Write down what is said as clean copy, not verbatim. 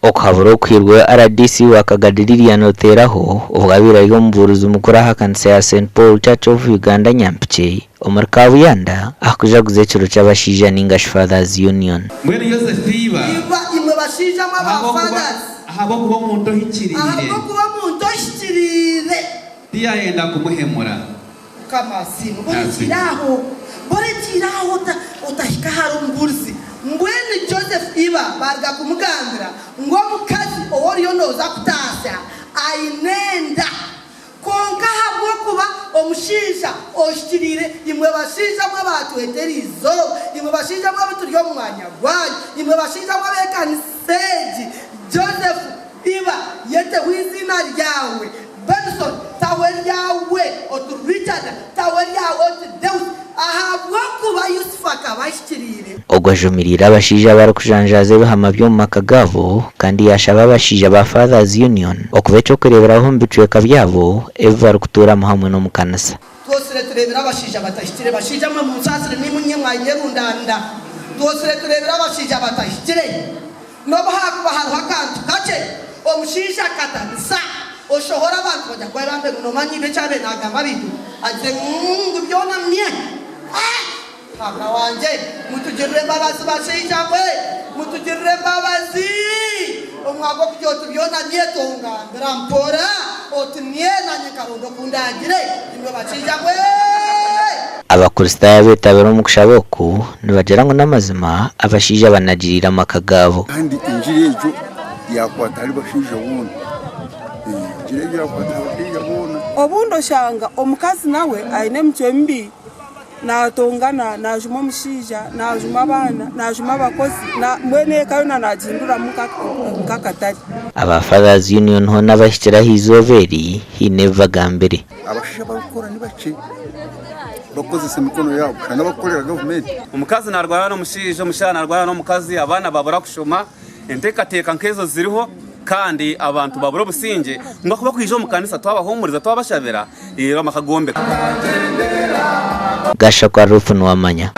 Okuhabura okuhairwe rdc wa Kagadi Lilian Oteeraho obwo abaire ari omubuurizi mukuru aha kanisa ya St Paul Church of Uganda Nyampikye omuri Kabuyanda aha kujaguza ekiro ky'abashaija ningashi Fathers Union. Mbwenu Yosefu iba, Iba, imwe bashaija mwe aba ahabw'okuba Fathers. ahabw'okuba omuntu ohikiriire. Ahabw'okuba omuntu ohikiriire. Tiyayenda kumuhemura. Mukama asiimwe. Borekiire aho. Borekiire aho otahika ahari omubuurizi. Mbwenu Joseph iba baaruga kumugambira ngu omukazi ou oriyo nooza kutaasya aine enda. Kwonka ahabw'okuba omushaija ohikiriire, imwe bashaija mwe abaatweta eri izooba, imwe bashaija mwe abu turi omu mwanya gwanyu, imwe bashaija mwe ab'ekanisa egi, Joseph iba, yeteho eiziina ryawe, Benson, taho eryawe oti Richard, taho eryawe oti Deus, ahabw'okuba Yusufu akaba ahikiriire. Ogwo ajumiriire abashaija abarikujanjaaza ebihama by'omu maka gaabo kandi yaashaba abashaija ba Fathers Union okuba eky'okureeberaho omu bicweka byabo ebi barikutuuramu hamwe n'omu kanisa. Twosire tureebire abashaija batahikire. Bashaija mwe munsaasire naimwe inye mwayerundanda. Twosire tureebire abashaija batahikire. N'obu haakuba hariho akantu kakye, omushaija akatanisa, oshohora abantu bagya kwebambe ngu noomanya iba eki abaire naagamba beitu agire ngu byona mye. Ah! Ruhanga wangye, mutugirire embabazi bashaija mwe, mutugirire embabazi! Omwaka gw'okugira oti byona mye, tongambira mpora oti mye, naanye nkaronda oku ndaagire, imwe bashaija mwe! Abakristaayo abeetabire omu kushaba oku nibagira ngu n'amazima abashaija banagiriire amaka gaabo. Kandi enjiri egyo yaakwata ahari bashaija boona. Enjiri egyo yaakwata aha bashaija boona. Obundi oshanga omukazi nawe aine emicwe mibi, naatongana, naajuma omushaija, naajuma abaana, naajuma abakozi, mbwenu eka yoona naagihinduramu nk'akatare. Aba Fathers Union hoona abahikire aha izooba eri haine ebi bagambire. Abashaija abarikukora ni bakye barikukozesa emikono yaabo kusha n'abarikukorera gavumenti. Omukazi naarwana n'omushaija, omushaija naarwana n'omukazi, abaana babura kushoma, enteekateeka nk'ezo ziriho kandi abantu babura obusingye ngu ahakuba kwija omu kanisa twabahuumuriza twabashabira reero amaka gombeka. Gashakwa Ruth Nuwamanya.